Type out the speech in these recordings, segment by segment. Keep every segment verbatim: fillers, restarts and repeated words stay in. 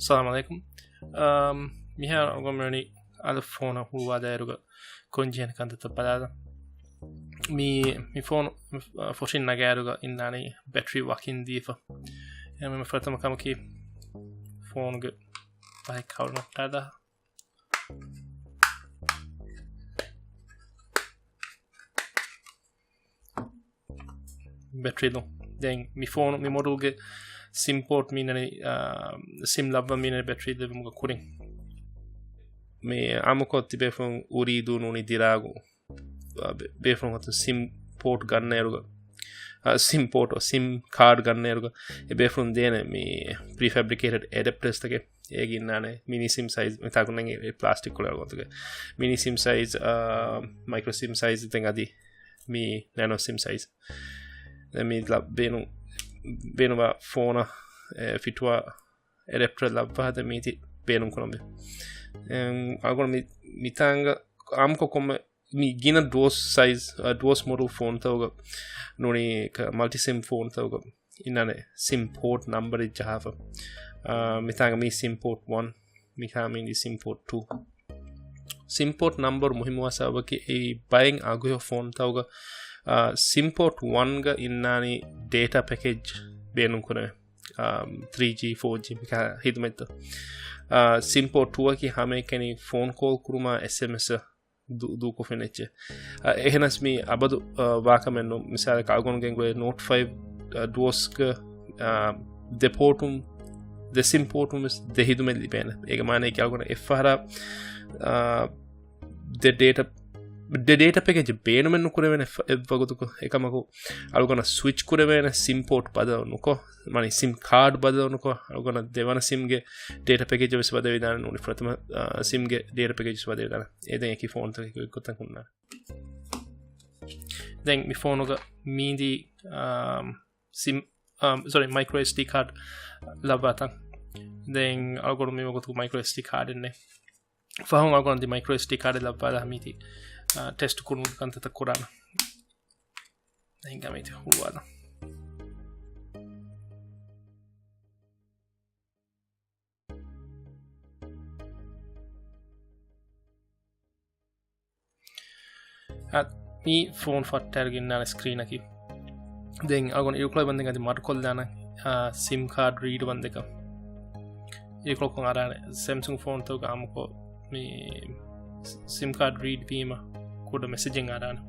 އައްސަލާމު ޢަލައިކުމް. އަމް، މިހާރު އަޅުގަނޑުމެން އަލަށް ފޯނަށް ހުޅުވާލާއިރުގަ ކުރަންޖެހޭނެ ކަންތައްތައް ބަލާލަން. މި، މި ފޯނު ފޮށިން ނަގާއިރުގަ އިންނާނީ ބެޓްރީ ވަކިން ދީފަ. އެހެންވީމަ ފުރަތަމަ ކަމަކީ ފޯނުގެ ބަހެއް ކަވަރު ނައްޓާލާ. ބެޓްރީ ލޯ. ދެން މި ފޯނު، މި މޮޑެލްގެ ސިމް ޕޯޓް މީނަނީ، އާ، ސިމް ލައްވަން މީނަނީ ބެޓްރީ ލެވުމުގަ ކުރިން. މި އާއްމުކޮށް ތިބޭފުޅުން އުރީދޫ ނޫނީ ދިރާގު، އާ، ބޭ-، ބޭފުޅުން އޮތުން ސިމް ޕޯޓް ގަންނައިރުގަ، އާ، ސިމް ޕޯޓް، ސިމް ކާޑް ގަންނައިރުގަ އެ ބޭފުޅުން ދޭނެ މި ޕްރީފެބްރިކޭޓެޑް އެޑެޕްޓަރސްތަކެއް. އޭގެ އިންނާނެ މިނީ ސިމް ސައިޒް، މިތާކުންނަން ޕްލާސްޓިކް ކޮޅެއް ގޮތުގެ މިނީ ސިމް ސައިޒް، އާ، މައިކްރޯ ސިމް ސައިޒް، ދެން އަދި މި ނެނޯ ސިމް ސައިޒް. ދެން މި ލަ-، ބޭނު-، ބޭނުންވާ ފޯނަށް، އެ، ފިޓުވާ އެޑެޕްޓަރ ލައްވާ ދެން މީތި ބޭނުން ކުރަންވީ. އެން، އަޅުގަނޑު މި، މިތާނގަ އާއްމުކޮށް ކޮންމެ މި ގިނަ ޑުވަސް ސައިޒް، އަ، ޑުވަސް މޮޑެލް ފޯންތަކުގަ ނޫނީ ކަ-، މަލްޓި ސިމް ފޯންތަކުގަ އިންނާނެ ސިމް ޕޯޓް ނަމްބަރެއް ޖަހާފަ. އާ، މިތާނގަ މީ ސިމް ޕޯޓް ވަން، މިކާ މީނީ ސިމް ޕޯޓް ޓޫ. ސިމް ޕޯޓް ނަމްބަރު މުހިއްމުވާ ސަބަބަކީ އެއީ ބައެއް އަގުހެޔޮ ފޯންތަކުގަ، އާ، ސިމް ޕޯޓް ވަންގަ އިންނާނީ ޑޭޓާ ޕެކޭޖް ބޭނުން ކުރެވޭ. އާ، ތްރީ ޖީ، ފޯ ޖީ މިކާ ހިދުމަތްތައް. އާ، ސިމް ޕޯޓް ޓޫއަކީ ހަމައެކަނި ފޯން ކޯލް ކުރުމާ އެސްއެމްއެސް ދޫ-، ދޫކޮށްފިން އެއްޗެއް. އަ، އެހެނަސް މީ އަބަދު، އަ، ވާކަމެއް ނޫން. މިސާލަކަށް އަޅުގަނޑު ގެންގުޅޭ ނޯޓް ފައިވް، އަ، ޑުވަސްގަ، އަ، ދެ ޕޯޓުން، ދެ ސިމް ޕޯޓުން ވެސް ދެ ހިދުމަތް ލިބޭނެ. އޭގެ މާނައަކީ އަޅުގަނޑަށް އެއްފަހަރާ، އަ، ދެ ޑޭޓަ، ދެ ޑޭޓަ ޕެކޭޖް ބޭނުމެއް ނުކުރެވޭނެ އެއް ވަގުތުކު. އެކަމަކު އަޅުގަނޑަށް ސްވިޗް ކުރެވޭނެ ސިމް ޕޯޓް ބަދަލު ނުކޮށް، މަނި ސިމް ކާޑް ބަދަލު ނުކޮށް، އަޅުގަނޑަށް ދެވަނަ ސިމްގެ ޑޭޓަ ޕެކޭޖް ވެސް ބަދަލުވެދާނެ، ނޫނީ ފުރަތަމަ، އާ، ސިމްގެ ޑޭޓަ ޕެކޭޖް ވެސް ބަދަލުވެދާނެ. އެ ދެން އެކި ފޯންތަކެއް ގޮތަށް ހުންނާނެ. ދެން މި ފޯނުގަ މީދީ، އާ، ސިމް، އާ، ސޮރީ، މައިކްރޯ އެސްޑީ ކާޑް ލައްވާތަން. ދެން އަޅުގަނޑު މި ވަގުތު މައިކްރޯ އެސްޑީ ކާޑެއް ނެތް. ފަހުން އަޅުގަނޑު މައިކްރޯ އެސްޑީ ކާޑެއް ލައްވާލާ މީތި، އާ، ޓެސްޓް ކުރުމުގެ ކަންތައްތައް ކުރާނަ. ހިނގާ މީތި ހުޅުވާލަ. އަ، މީ ފޯން ފައްޓައިގެންނާނެ ސްކްރީނަކީ. ދެން އަގުން އިރުކޮޅެއް ބަންދެން އަދި މަޑުކޮށްލާނަ، އާ، ސިމް ކާޑް ރީޑް ބަންދެކަ. އިރުކޮޅަކުން އަރާނެ. ސެމްސަން ފޯންތަކުގަ އާއްމުކޮށް މި ސިމް ކާޑް ރީޑް ވީމަ ކުޑަ މެސެޖެއް އަރާނެ.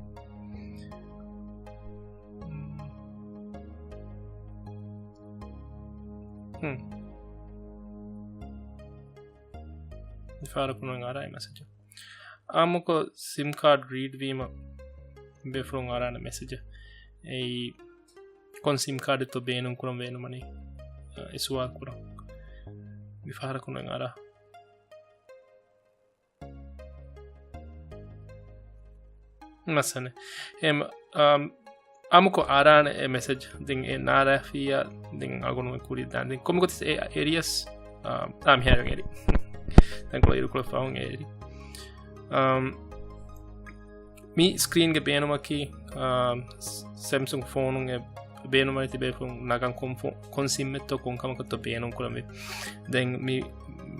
ހުން. މިފަހަރަކުން އަރާ މެސެޖެއް. އާއްމުކޮށް ސިމް ކާޑް ރީޑް ވީމަ ބޭފުޅުން އަރާނެ މެސެޖެއް. އެއީ ކޮން ސިމް ކާޑެއްތޯ ބޭނުން ކުރަން ވޭނުމަނީ، އެ ސުވާލު ކުރަން. މިފަހަރަކުން އަރާ. މައްސަލަ. އެ މަ-، އާ، އާއްމުކޮށް އަރާނެ އެ މެސެޖް. ދެން އެ ނާރާފިއްޔާ، ދެން އަގުނު ކުރި ދާން. ދެން ކޮންމެ ގޮތަސް އެ އެރިޔަސް، އާ، އާ، މިހާރު އެރި. ދެން ކޮޅަށް އިރުކޮޅަށް ފަހުން އެރި. އާ، މި ސްކްރީންގެ ބޭނުމަކީ، އާ، ސެމްސަން ފޯނުން އެ ބޭނުމަށް ތިބޭފުޅުން ނަގަން ކޮން ފޯ-، ކޮން ސިމްމެއްތޯ ކޮން ކަމަކަށްތޯ ބޭނުން ކުރަންވީ. ދެން މި،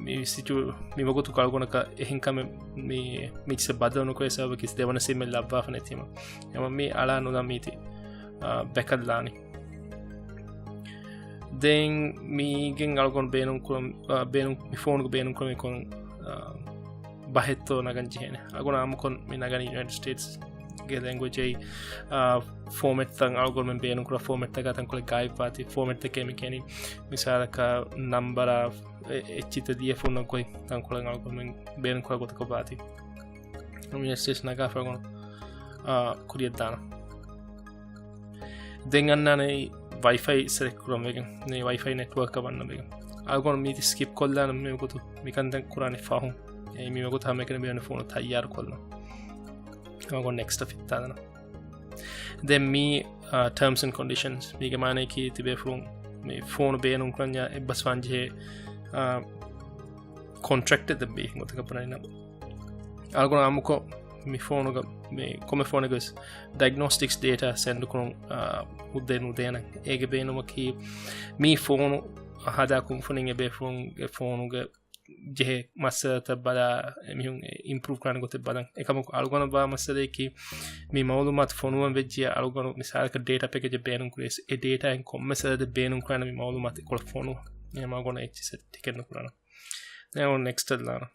މި ސިޗު-، މި ވަގުތު ކަޅުގަނޑަކަށް އެހެން ކަމެއް މި މިސް ބަދަލު ނުކުރޭ ސަބަބަކީ ދެވަނަ ސިމްމެއް ލައްވާފަ ނެތީމަ. އެމަ މި އަޅާ ނުލާ މީތި، އާ، ބަކަށްލާނީ. ދެން މީގެން އަޅުގަނޑު ބޭނުން ކުރަން، އާ، ބޭނުން، މި ފޯނުގެ ބޭނުން ކުރަން ކޮން، އާ، ބަހެއްތޯ ނަގަން ޖެހޭނެ. އަޅުގަނޑު އާއްމުކޮށް މި ނަގަނީ ޔުނައިޓެޑް ސްޓޭޓްސްގެ ލެންގުއޭޖް އެއީ، އާ، ފޯމެޓްތައް އަޅުގަނޑުމެން ބޭނުން ކުރާ ފޯމެޓްތަކާ ތަންކޮޅެއް ގާއިބްވާތީ. ފޯމެޓްތަކޭ މި ކިޔަނީ މިސާލަކަށް ނަންބަރާ، އެ-، އެއްޗިތައް ލިޔެފަ އޮންނަ ގޮތް ތަންކޮޅެއް އަޅުގަނޑުމެން ބޭނުން ކުރާ ގޮތަކަށް ވާތީ. މި ސްޓޭޓްސް ނަގާފަ އަޅުގަނޑު، އާ، ކުރިއަށް ދާނަން. ދެން އަންނާނެ ވައިފައި ސެލެކްޓް ކުރަން ވެގެން، މި ވައިފައި ނެޓްވޯކަށް ވަންނަން ވެގެން. އަޅުގަނޑު މީތި ސްކިޕް ކޮށްލާނަން މި ވަގުތު، މިކަންތައް ކުރާނެ ފަހުން. އެ މި ވަގުތު ހަމައެކަނި ބޭނުން ފޯނު ތައްޔާރު ކޮށްލަން. އަޅުގަނޑު ނެކްސްޓަށް ފިއްތާލަން. ދެން މީ، އާ، ޓާމްސް އެންޑް ކޮންޑިޝަންސް. މީގެ މާނައަކީ ތިބޭފުޅުން މި ފޯނު ބޭނުން ކުރަންޏާ އެއްބަސްވާން ޖެހޭ، އާ، ކޮންޓްރެކްޓެއް ދެއްވީ ގޮތަކަށް ބުނަނީ. އަޅުގަނޑު އާއްމުކޮށް މި ފޯނުގަ މި ކޮންމެ ފޯނެއްގަ ވެސް ޑައިގްނޯސްޓިކްސް ޑޭޓާ ސެންޑް ކުރުން، އާ، ހުއްދައެއް ނުދޭނަން. އޭގެ ބޭނުމަކީ މީ ފޯނު، ހަދާ ކުންފުނިން އެބޭފުޅުންގެ ފޯނުގެ ޖެހޭ މައްސަލަތައް ބަލާ، އެމީހުން އިމްޕްރޫވް ކުރާނެ ގޮތެއް ބަލަން. އެކަމަކު އަޅުގަނޑަށް ވާ މައްސަލަޔަކީ، މި މައުލޫމާތު ފޮނުވަން ވެއްޖިއްޔާ، އަޅުގަނޑު މިސާލަކަށް ޑޭޓާ ޕެކޭޖެއް ބޭނުން ކުރިޔަސް، އެ ޑޭޓާއިން ކޮންމެ ސަރވަރެއް ބޭނުން ކުރާނެ މި މައުލޫމާތު އެކޮޅަށް ފޮނުވަން. އެހެންވީމަ އަޅުގަނޑު އެއްޗިއްސެއް ޓިކެއް ނުކުރާނަން. ދެން އަޅުގަނޑު ނެކްސްޓަށް ދާނަން.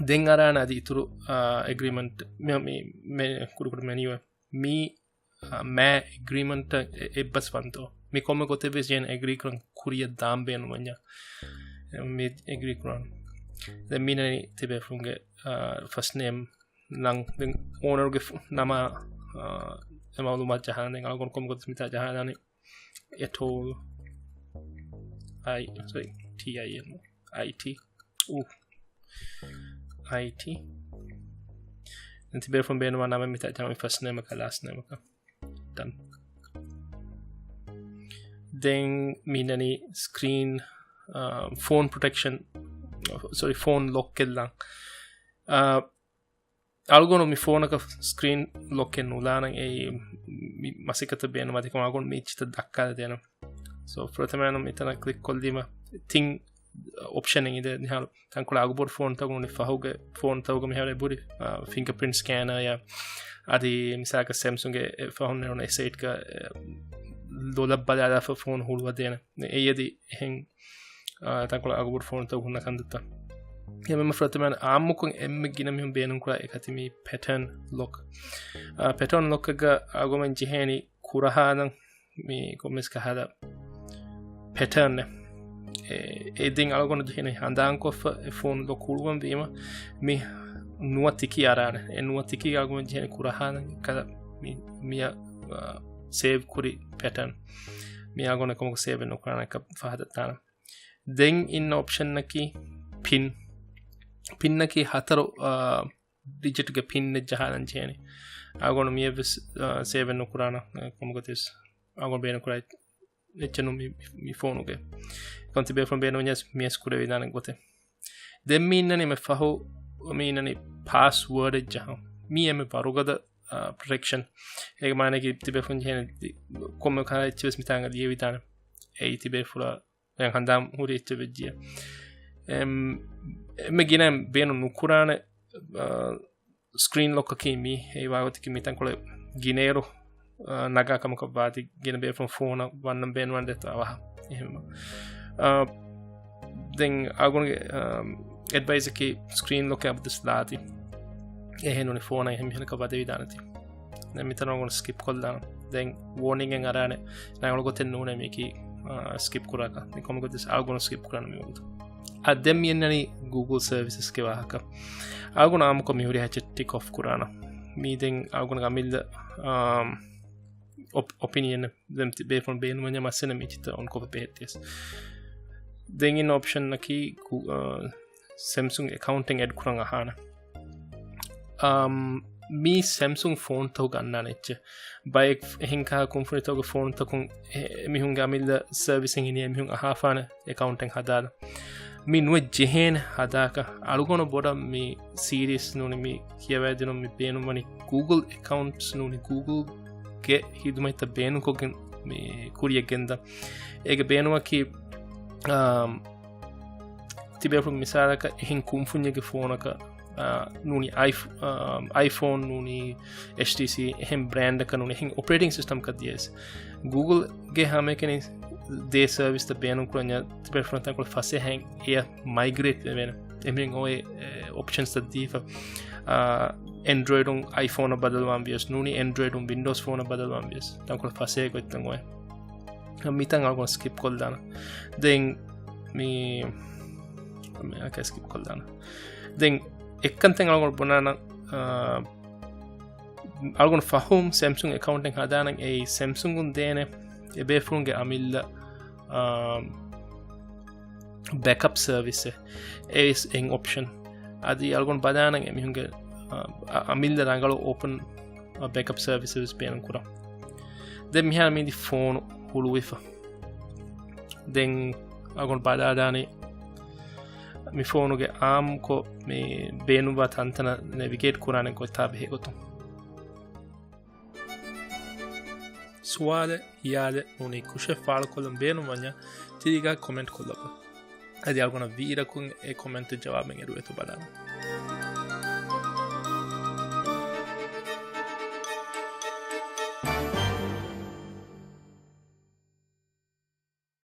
ދެން އަރާނެ އަދި އިތުރު، އާ، އެގްރީމަންޓް މި، މި، މެ-، ކުޑަކުޑަ މެނިއުއެއް. މީ، އާ، މޭ އެގްރީމަންޓަށް އެ-، އެއްބަސްވަންތޯ؟ މި ކޮންމެ ގޮތެއްވެސް ޖެހޭނެ އެގްރީ ކުރަން ކުރިއަށް ދާން ބޭނުންވަންޏާ. މި އެގްރީ ކުރާނަން. ދެން މީނަނީ ތިބޭފުޅުންގެ، އާ، ފަސްޓް ނޭމް، ނަން، ދެން އޯނަރުގެ ފު-، ނަމާ، އާ، އެ މައުލޫމާތު ޖަހާނެ. ދެން އަޅުގަނޑު ކޮންމެ ގޮތެއް މިތާ ޖަހާލާނީ އެޓޯލް. އައި، ސޮރީ، ޓީ އައި އެން. އައި ޓީ. އޫ. އައި ޓީ. ދެން ތިބޭފުޅުން ބޭނުންވާ ނަމެއް މިތާ ޖަހާ މި ފަސްޓް ނޭމަކާ ލާސްޓް ނޭމަކާ. ޑަން. ދެން މި އިންނަނީ ސްކްރީން، އާ، ފޯން ޕްރޮޓެކްޝަން، ސޮރީ، ފޯން ލޮކް ކޮށްލަން. އާ، އަޅުގަނޑު މި ފޯނަކަށް ސްކްރީން ލޮކެއް ނުލާނަން. އެއީ މި މަސައްކަތަށް ބޭނުންވާތީ ކަމަށް އަޅުގަނޑު މި އެއްޗިތައް ދައްކާލަދޭނަން. ސޯ، ފުރަތަމައިން މިތަނަށް ކްލިކް ކޮށްލީމަ ތިން އޮޕްޝަނެއް އިނދެ މިހާރު ތަންކޮޅެއް އަގުބޮޑު ފޯންތަކުން ނޫނީ ފަހުގެ ފޯންތަކުގަ މިހާރު އެބުރި، އާ، ފިންގަ ޕްރިންޓް ސްކޭނަރ އަދި މިސާލަކަށް ސެމްސަންގެ އެ ފަހުން ނެރުނު އެ ސައިޓްގަ، އެ، ލޮލަށް ބަލާލާފަ ފޯން ހުޅުވަދޭނެ. އެއީ އަދި އެހެން، އާ، ތަންކޮޅެއް އަގުބޮޑު ފޯންތަކު ހުންނަ ކަންތައްތައް. އެމެން ފުރަތަމައިން އާއްމުކޮށް އެންމެ ގިނަ މީހުން ބޭނުންކުރާ އެކަތި މި ޕެޓާން ލޮކް. އާ، ޕެޓާން ލޮކްގަ އަޅުގަނޑު ޖެހޭނީ ކުރަހާލަން މި ކޮންމެސް ކަހަލަ ޕެޓާންއެއް. އެ، އެ ދެން އަޅުގަނޑު ޖެހޭނީ ހަނދާންކޮށްފަ އެ ފޯން ލޮކް ހުޅުވަން ވީމަ މި ނުވަ ތިކި އަރާނެ. އެ ނުވަ ތިކި އަޅުގަނޑު ޖެހޭނީ ކުރަހާލަން ކަލަ މި، މިއަށް، އާ، ސޭވް ކުރި ޕެޓާން. މި އަޅުގަނޑު އެކަމަކު ސޭވް ނުކުރާނެ ކަ ފަހަތަށް ދާނަން. ދެން އިން އޮޕްޝަނަކީ ޕިން. ޕިންއަކީ ހަތަރު، އާ، ޑިޖިޓްގެ ޕިންއެއް ޖަހާލަން ޖެހޭނެ. އަޅުގަނޑު މިއެއްވެސް، އާ، ސޭވެއް ނުކުރާނަ، އާ، ކޮންމެ ގޮތެއް ވެސް އަޅުގަނޑު ބޭނުންކުރާ އެއްޗެއް ނޫން މި، މި ފޯނުގެ. އެކަމް ތިބޭފުޅުން ބޭނުންވަންޏާ މިޔަސް ކުރެވިދާނެ ގޮތެއް. ދެން މި އިންނަނީ މި ފަހު، މި އިންނަނީ ޕާސްވާޑެއް ޖަހަން. މީ އެންމެ ވަރުގަދަ، އާ، ޕްރޮޓެކްޝަން. އޭގެ މާނައަކީ ތިބޭފުޅުން ޖެހޭނެ ކޮންމެ ކަހަލަ އެއްޗެއް ވެސް މިތާނގަ ލިޔެވިދާނެ. އެއީ ތިބޭފުޅާ ދެން ހަނދާން ހުރި އެއްޗެއް ވެއްޖިއްޔާ. އެމް، އެންމެ ގިނަ ބޭނުން ނުކުރާނެ، އާ، ސްކްރީން ލޮކަކީ މީ. އެ ވާގޮތަކީ މި ތަންކޮޅެއް ގިނައިރު، އާ، ނަގާ ކަމަކަށް ވާތީ ގިނަ ބޭފުޅުން ފޯނަށް ވަންނަން ބޭނުންވާނެ ދެތޯ އަވަހަށް. އެހެންވީމަ، އާ، ދެން އަޅުގަނޑުގެ، އާ، އެޑްވައިސްއަކީ ސްކްރީން ލޮކެއް އަބަދުވެސް ލާތީ. އެހެން ނޫނީ ފޯނަށް އެހެން މިހެނަކަށް ވަދެވިދާނެތީ. ދެން މިތަނަށް އަޅުގަނޑު ސްކިޕް ކޮށްލާނަން. ދެން ވޯނިންގެއް އަރާނެ ރަނގަޅު ގޮތެއް ނޫނޭ މީކީ، އާ، ސްކިޕް ކުރާކަށް. ދެން ކޮންމެ ގޮތެއް އަޅުގަނޑު ސްކިޕް ކުރާނަން މިވަގުތު. އަދި ދެން މި އިންނަނީ ގޫގުލް ސަރވިސަސްގެ ވާހަކަ. އަޅުގަނޑު އާއްމުކޮށް މި ހުރިހާ އެއްޗެއް ޓިކް އޮފް ކުރާނަން. މީ ދެން އަޅުގަނޑު އަމިއްލަ، އާ، އޮޕް-، އޮޕިނިއަން ދެން ތި ބޭފުޅުން ބޭނުންވަންޏާ މައްސަލަ މި އެއްޗިތައް އޮންކޮށްފަ ބެހެއްޓިޔަސް. ދެން އިން އޮޕްޝަންއަކީ ގޫ-، އާ، ސެމްސަން އެކައުންޓެއް އެޑް ކުރަން އަހާނެ. އާ، މީ ސެމްސަން ފޯންތަކުގަ އަންނާނެ އެއްޗެއް. ބައެއް އެހެން ކަހަލަ ކުންފުނިތަކުގެ ފޯންތަކުން އެ-، އެމީހުންގެ އަމިއްލަ ސަރވިސިން އިނީ އެމީހުން އަހާފާނެ އެކައުންޓެއް ހަދާލަން. މީ ނުވެ ޖެހޭނެ ހަދާކަށް. އަޅުގަނޑު ބޮޑަށް މި ސީރީސް ނޫނީ މި ކިޔަވައިދިނުން މި ބޭނުންވަނީ ގޫގުލް އެކައުންޓްސް ނޫނީ ގޫގުލްގެ ހިދުމަތްތައް ބޭނުންކޮށްގެން މި ކުރިޔަށް ގެންދަން. އޭގެ ބޭނުމަކީ، އާ، ތިބޭފުޅުން މިސާލަކަށް އެހެން ކުންފުންޏެއްގެ ފޯނަކަށް، އާ، ނޫނީ އައި-، އާ، އައިފޯން ނޫނީ އެޗްޓީސީ އެހެން ބްރޭންޑަކަށް ނޫނީ އެހެން އޮޕަރޭޓިން ސިސްޓަމްކަށް ދިޔަސް ގޫގުލްގެ ހަމައެކަނި ދޭ ސަރވިސްތައް ބޭނުންކުރަންޏާ ތިބޭފުޅުން ތަންކޮޅެއް ފަސޭހައިން އެއަށް މައިގްރޭޓް ވެވޭނެ. އެމީހުން އޮވޭ، އެ، އޮޕްޝަންސްތައް ދީފަ، އާ، އެންޑްރޮއިޑުން އައިފޯނަށް ބަދަލުވާން ވިޔަސް ނޫނީ އެންޑްރޮއިޑުން ވިންޑޯސް ފޯނަށް ބަދަލުވާން ވިޔަސް ތަންކޮޅެއް ފަސޭހަ ގޮތްތައް އޮވޭ. މިތަން އަޅުގަނޑު ސްކިޕް ކޮށްލާނަ. ދެން މި، މި ސްކިޕް ކޮށްލާނަ. ދެން އެއްކަންތައް އަޅުގަނޑު ބުނާނަ، އާ، އަޅުގަނޑު ފަހުން ސެމްސަން އެކައުންޓެއް ހަދާނަން އެއީ ސެމްސަންގުން ދޭނެ އެބޭފުޅުންގެ އަމިއްލަ، އާ، ބެކަޕް ސަރވިސެއް އެއީ އެއް އޮޕްޝަން. އަދި އަޅުގަނޑު ބަލާނަން އެމީހުންގެ، އާ، އަ-، އަމިއްލަ ރަނގަޅު އޯޕަން ބެކަޕް ސަރވިސެސް ވެސް ބޭނުން ކުރަން. ދެން މިހާރު މީތި ފޯނު ހުޅުވިފަ. ދެން އަޅުގަނޑު ބަލާލާނީ މި ފޯނުގެ އާއްމުކޮށް މި ބޭނުންވާ ތަންތަނަށް ނެވިގޭޓް ކުރާނެ ގޮތާ ބެހޭ ގޮތުން. ސުވާލެއް ހިޔާލެއް ނޫނީ ކުށެއް ފާޅުކޮށްލަން ބޭނުންވަންޏާ ތިރީގާ ކޮމެންޓް ކޮށްލައްވަ. އަދި އަޅުގަނޑަށް ވީއިރަކުން އެ ކޮމެންޓު ޖަވާބެއް އެރުވޭތޯ ބަލާނަން.